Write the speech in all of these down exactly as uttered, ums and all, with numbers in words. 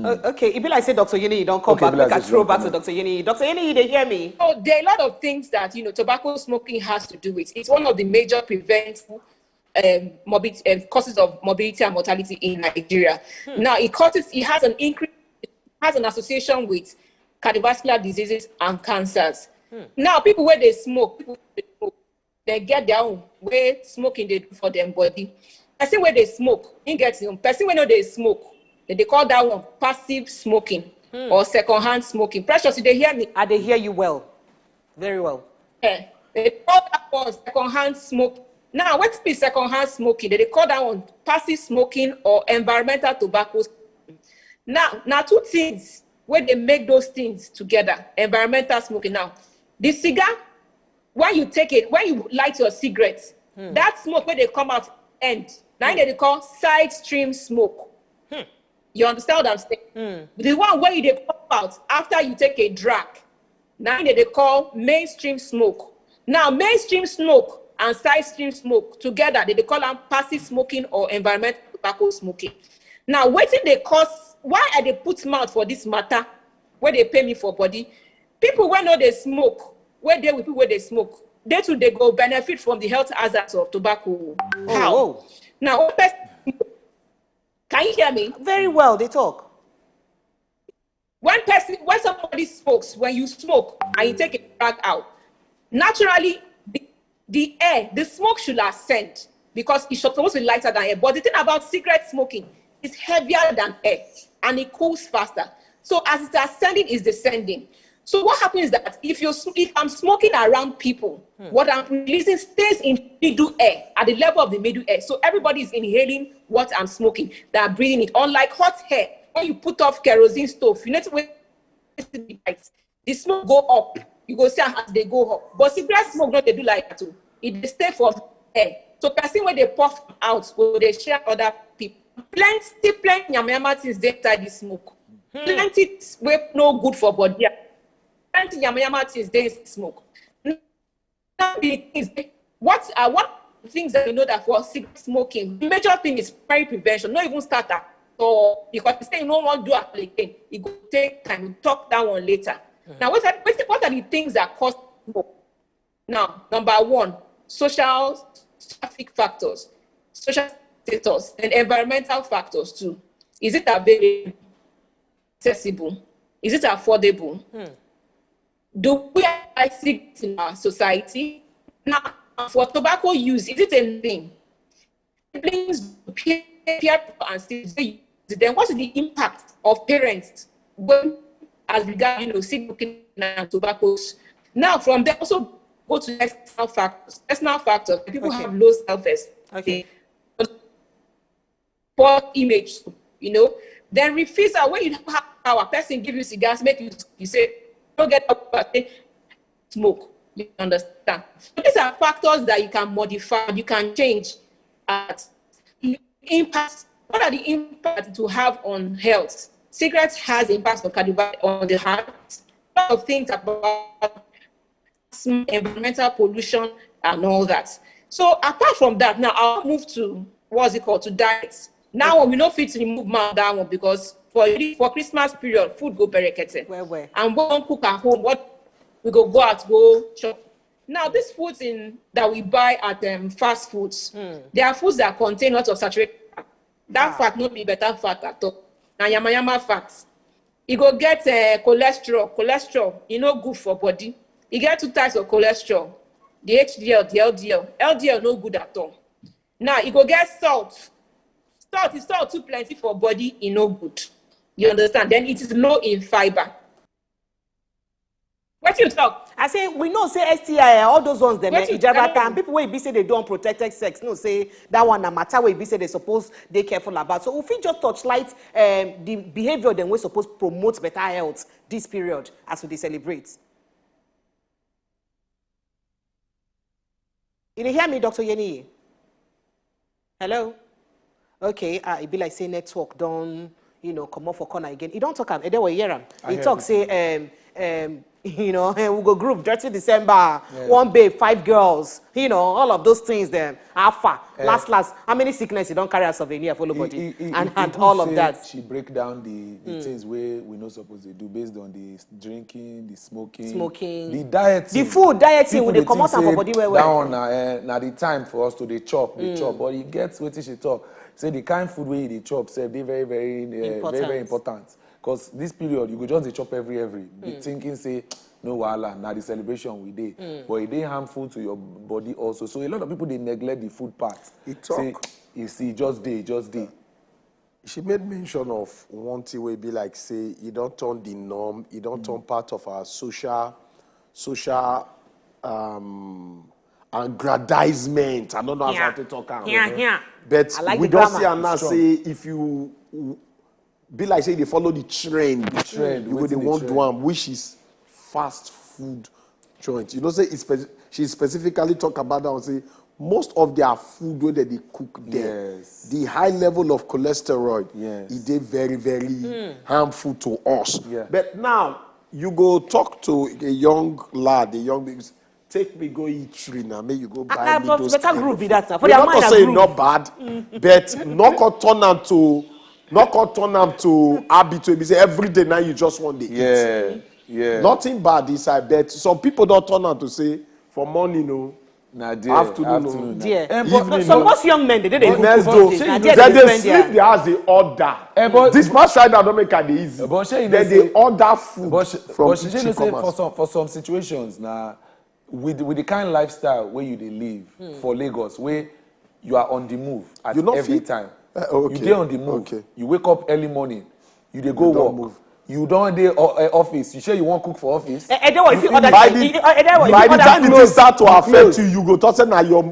O- okay, e be like say Doctor Yeni, you don come Okay, back. be like Make I say throw you don back to come Doctor Yeni. Doctor Yeni, you dey hear me? So there are a lot of things that, you know, tobacco smoking has to do with. It's one of the major preventable um, morbid, um, causes of morbidity and mortality in Nigeria. Now, it causes, it has an increase, it has an association with cardiovascular diseases and cancers. Now, people where they smoke, people wey dey smoke, they get their own way smoking they do for them body. Person where they smoke, he gets him. Person where no they smoke, they, they call that one passive smoking or secondhand smoking. Precious, you dey hear me? I dey hear you well, very well. Eh, they call that one secondhand smoke. Now, what be secondhand smoking? They, they call that one passive smoking or environmental tobacco smoking. Now, now two things where they make those things together. Environmental smoking. Now, the cigar, when you take it, when you light your cigarette, that smoke where they come out end. Now they call side stream smoke. You understand what I'm saying? The one where you they pop out after you take a drag. Now they, they call mainstream smoke. Now mainstream smoke and side stream smoke together, they, they call them passive smoking or environmental tobacco smoking. Now, waiting they cause, why I they put mouth for this matter where they pay me for body? People when know they smoke, where they with people where they smoke, they too they go benefit from the health hazards of tobacco. How? Oh. Now, one person, can you hear me? Very well, they talk. When person, when somebody smokes, when you smoke and you take a drag out, naturally the, the air, the smoke should ascend because it's supposed to be lighter than air. But the thing about cigarette smoking is heavier than air and it cools faster. So as it's ascending, it's descending. So what happens is that if you sm- if I'm smoking around people, what I'm releasing stays in middle air, at the level of the middle air. So everybody is inhaling what I'm smoking. They are breathing it. Unlike hot hair, when you put off kerosene stove, you know when the smoke go up, you go see as they go up. But cigarette smoke not they do like that too. It they stay for air. So person when they puff out, go they share other people. Plenty, plenty yamayama things they inside the smoke. Plenty wey no good for body. Plenty yamayama things they smoke. Now the things, what are one of the things that we know that for cigarette smoking, the major thing is primary prevention. Not even start at all because you say you no want do it again. It go take time. We talk that one later. Now, what are, what are the things that cause smoke? Now, number one, social traffic factors, social status, and environmental factors too. Is it available? Accessible? Is it affordable? Do we have cigarettes in our society? Now, for tobacco use, is it a thing? Siblings, peer, peer pressure and siblings, then what is the impact of parents when as regard, you know, cigarette and tobacco? Now, from there, also go to external factors. External factors, people Okay. have low self-esteem. Okay. Poor image, you know. Then refusal, when you don't have power, person give you cigars, make you, you say, don't get up, but say, smoke. You understand? So these are factors that you can modify, you can change. At impact, what are the impacts to have on health? Cigarettes has impacts on cardiovascular, on the heart. A lot of things about environmental pollution and all that. So apart from that, now I'll move to what's it called, to diet. Now we no fit remove mouth that one because for for Christmas period, food go berekete. Well, well. And we don't cook at home. What we go go out, go shop. Now these foods in that we buy at um, fast foods, they are foods that contain lots of saturated fat. That fat not be better fat at all. Now yama yama fat. You go get uh, cholesterol. Cholesterol, you know, good for body. You get two types of cholesterol: the H D L, the L D L. L D L no good at all. Now you go get salt. Salt is salt too plenty for body, e no good. You understand? Then it is low in fiber. What you talk? I say we know say S T I, all those ones, dem Wetin eh, Ijabata, you tell and people wey be say they do unprotected sex, no say that one na matter wey be say they suppose dey careful about. So we fit just touch light um, the behavior dem wey suppose promote better health this period as we dey celebrate. You dey hear me, Doctor Yeniyi? Hello? Okay, uh, e be like say network don, you know, comot for corner again. E don talk am, Edewo, you hear am? I E hear talk it. Say um, um, you know, we go group thirty December, one babe, five girls, you know, all of those things. Then, how far? Last, last, how many sickness you don't carry as souvenir for nobody? He- he- he- And, he and could all of say that. She break down the, the things where we not supposed to do based on the drinking, the smoking, Smoking. The dieting. The food, dieting, People we dey dey comot think am for say body well, that well. One na, eh, na the time for us to dey chop, dey chop. But you get wetin she talk. Say the kind food wey you dey chop sef dey very, very, eh, very, Important. very important. Because this period, you go just dey chop every, every. Be thinking say, "No wahala, na the celebration we dey." But e dey harmful to your body also. So a lot of people dey neglect the food part. E Say, talk. "You see, just dey, just dey." She made mention of one thing wey be like say e don turn the norm, e don turn part of our social, social, um, aggrandizement. I don't know how Yeah. to talk am. Yeah, yeah. But I like we the don see grammar. am now say if you be like say you dey follow the trend, trend, you go wetin dey dey wan trend. Do am, which is fast food joint. You know say it's spe- she specifically talk about that one, say most of their food wey dem dey cook there, Yes. the high level of cholesterol, Yes. E dey very, very harmful to us. Yeah. But now you go talk to a young lad, a young baby, "Take me go eat tree now, make you go buy Ah, me but those better things." Groove be that now. For We their not mind to na say Groove. Not bad, but not go turn am to, not go turn am to habit wey be say every day now you just wan dey eat. Yeah, yeah. Nothing bad inside, but some people don turn am to say for morning o, Na there, afternoon o. afternoon. There. Eh, But but no, evening some o. most young men, they dey But cook next for door, days. shey Na you there dem they dey spend sleep their there as a order. Eh, but- This past Friday, I don't make am dey easy. But shey you Dem know dey say- order food But sh- from but shey you know kitchen say come for out. some, for some situations na, with with the kind lifestyle where you dey live for Lagos, where you are on the move at You no every fit- time. Eh, okay. You dey on the move. Okay. You wake up early morning. You dey go You don work. Move. You don dey o- eh, office. You say you wan cook for office. Eh, eh, that one, if you order, By eh, the, eh, eh, that one, if by you the order time the clothes. thing start to affect Clothes. You, you go talk say na your,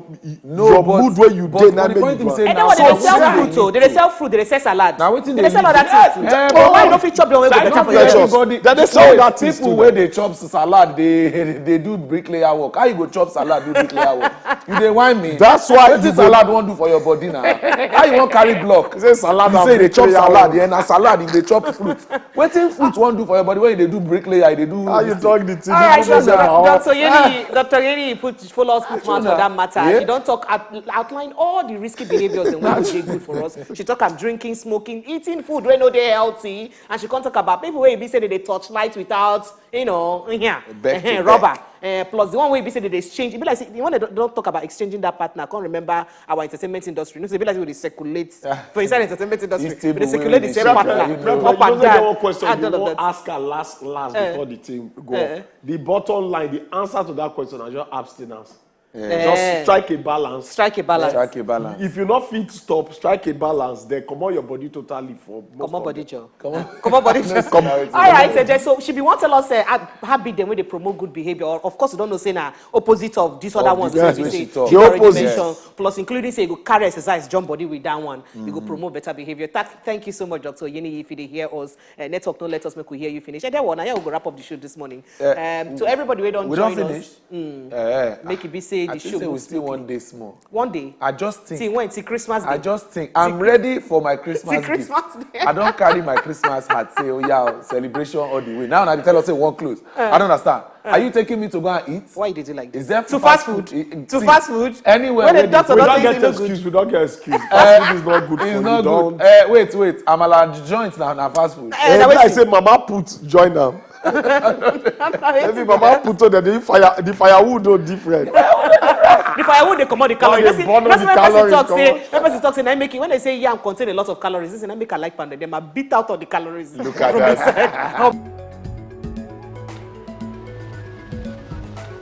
No, your but- mood wey you but dey for na the make point you him do say am. And na then when they some sell kind fruit, oh, they dey thing. Sell fruit, they dey sell salad. Na wetin They dey dey sell eat. other Eh, things too. eh, But why you but- no fit chop the one wey go Like, better not for your Everybody- health? everybody. They dey sell Wait, that things people too wey now. Dey chop salad, they they do bricklayer work. How you go chop salad, do bricklayer work? You dey whine me. That's why Wetin you go- salad wan do for your body now? How you wan carry block? Say salad You and say you dey chop bricklayer salad, work. Yeah, na salad, you dey chop fruit. Wetin fruit wan do for your body when you dey do bricklayer, you dey do How you this talk thing? the thing? All right, You know so say na hot. Doctor Yeni, Doctor Yeni put follow us put mouth for Actually, that matter. yeah. She don talk out, outline all the risky behaviors and wey dey good for us. She talk am drinking, smoking, eating food wey no dey healthy, and she come talk about people wey be say they dey touch light without, you know, yeah, Back to eh, back. Rubber. Eh, plus the one wey be say they dey exchange. E be like say the one they don talk about exchanging that partner. I can't remember our entertainment industry. You know, say e be like say we dey circulate for inside entertainment industry. It's stable We dey wey circulate we the dey same share partner, partner, you know. up and You know say down. One question and you all of wan that. Ask her last, last Eh. Before the thing go Eh. Off. The bottom line, the answer to that question, I just abstinence. Eh. Just strike a balance. Strike a balance. Strike a balance. If you no fit stop, strike a balance. Then comot your body totally for most Comot of body them. Joe. Come on. Comot body. Come on. All right, so, so she be wan tell us uh, hab- habit dem wey dey promote good behavior. Or of course, you don't know say na opposite of this other Of ones the wey things we wey say she talk. she The already opposite. Mention. Plus, including say you go carry exercise, jump body with that one. You go promote better behavior. Thank, thank you so much, Doctor Oyeniyi. If you dey hear us, uh, network no let us make we hear you finish. And then one, now we go wrap up the show this morning. Eh, Um, to everybody wey don We join don finish. Us, mm, Eh, make e be say I the think show say go we still smoothly. One day small. One day. I just think. Till when? Till Christmas Day. I just think. I'm ready for my Christmas Till gift. Christmas Day. I don carry my Christmas hat. Say, "Oh yeah, celebration all the way." Now, now they tell us say one close. I don't understand. Are you taking me to go and eat? Why you dey do like this? Is there To fast food. It- it- To see, fast food. Anywhere When where the they doctor We don't don't think get e no good. Excuse. We don't get excuse. Fast food is not good for It's you. not Don't. Good. Eh, wait, wait. Amala joint now, na fast food. Eh, Eh, na be like wetin? Say mama put join am. Every mama put on the fire. The firewood no different. The firewood dey comot the calorie. Dey That's it. Burn all That's the why person calories talk say, comot. When person talk say, na make it, when they say yam contain a lot of calories, this na make I like pounded. Dem a beat out all the calories. Look at that.